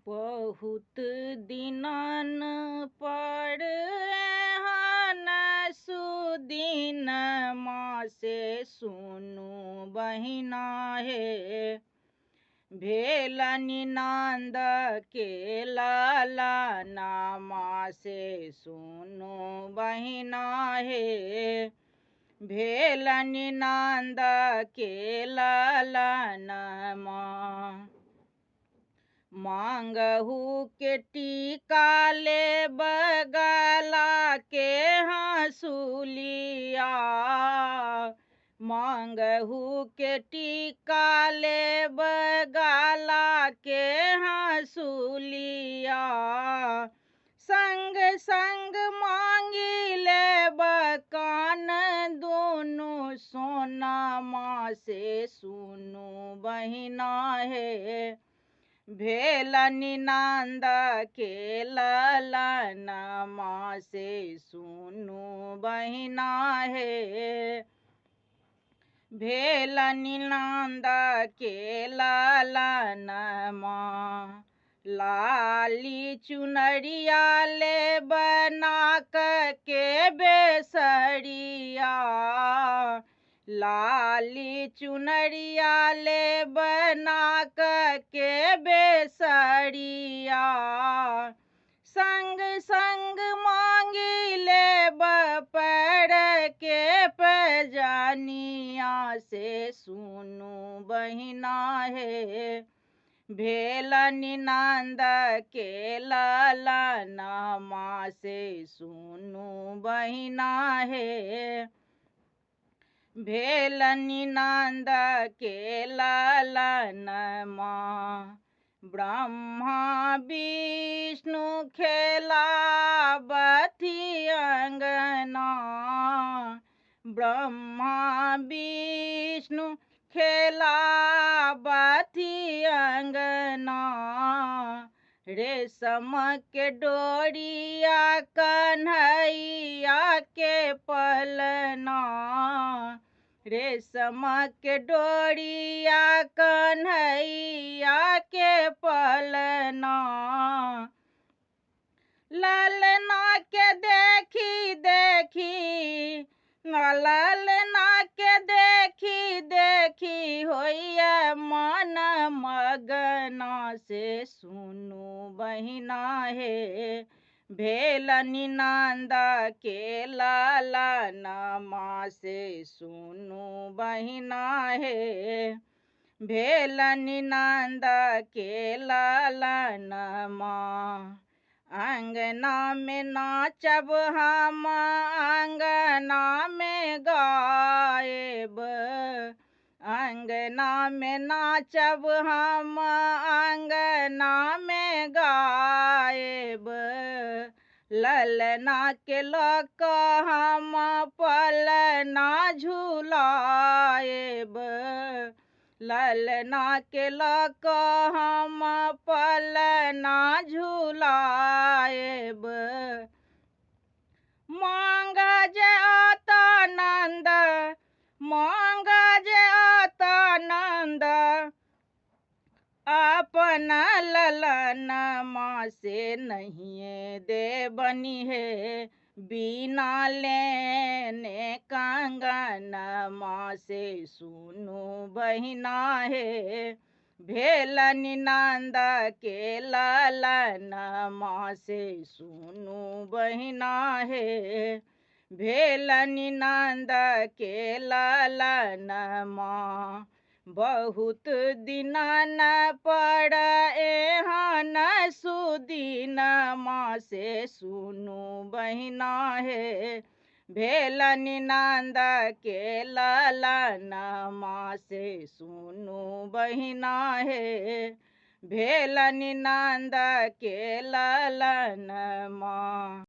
बहुत दिनन पर एहन सुदिन माँ से सुनू बहिना हे। भेलनि नन्द के ललनामा से सुनू बहिना हे। भेलनि नन्द के ललनमा। मांगहु के टीका लेब गला के हँसुलिया। मांगहु के टीका लेब गला के हँसुलिया। संग संग मांगी लेब कान दुनू सोनमा से सुनू बहिना हे। भेलनि नन्द के ललनमा से सुनू बहिना हे। भेलनि नन्द के ललनमा। लाली चुनरिया ले बना के बेसरिया। लाली चुनरिया ले बना के बेसरिया। संग संग मांगी लेब पैर के पैजनिया से सुनू बहिना हे। भेलनि नन्द के ललनमा से सुनू बहिना हे। भेलनि नन्द के ललनमा। ब्रह्मा विष्णु खेलाबथि अंगना। ब्रह्मा विष्णु खेलाबथि अंगना। रेशम के डोरिया कन्हैया के पलना। रेशम के डोरिया कन्हैया के पलना। ललना के देखी देखी ललना के देखी देखी होइए मन मगना से सुनू बहिना हे। भेलनि नन्द के ललनमा से सुनू बहिना हे। भेलनि नन्द के ललनमा। अंगना में नाचब हम अंगना में गायब। अंगना में नाचब हम अंगना में गायब। ललना के लऽ कऽ हम पलना झुलाएब। ललना के लऽ कऽ हम पलना झुलाएब। मांग जे आनन्द मांग जे आनन्द अपन ललनमा से नहिए देबनि हे। बिना लेने कंगनमा से सुनू बहिना हे। भेलनि नन्द के ललनमा से सुनू बहिना हे। भेलनि नन्द के ललनमा। बहुत दिनन पर एहन सुदिनमा से सुनू बहिना हे। भेलनि नन्द के ललनमा से सुनू बहिना हे। भेलनि नन्द के ललनमा।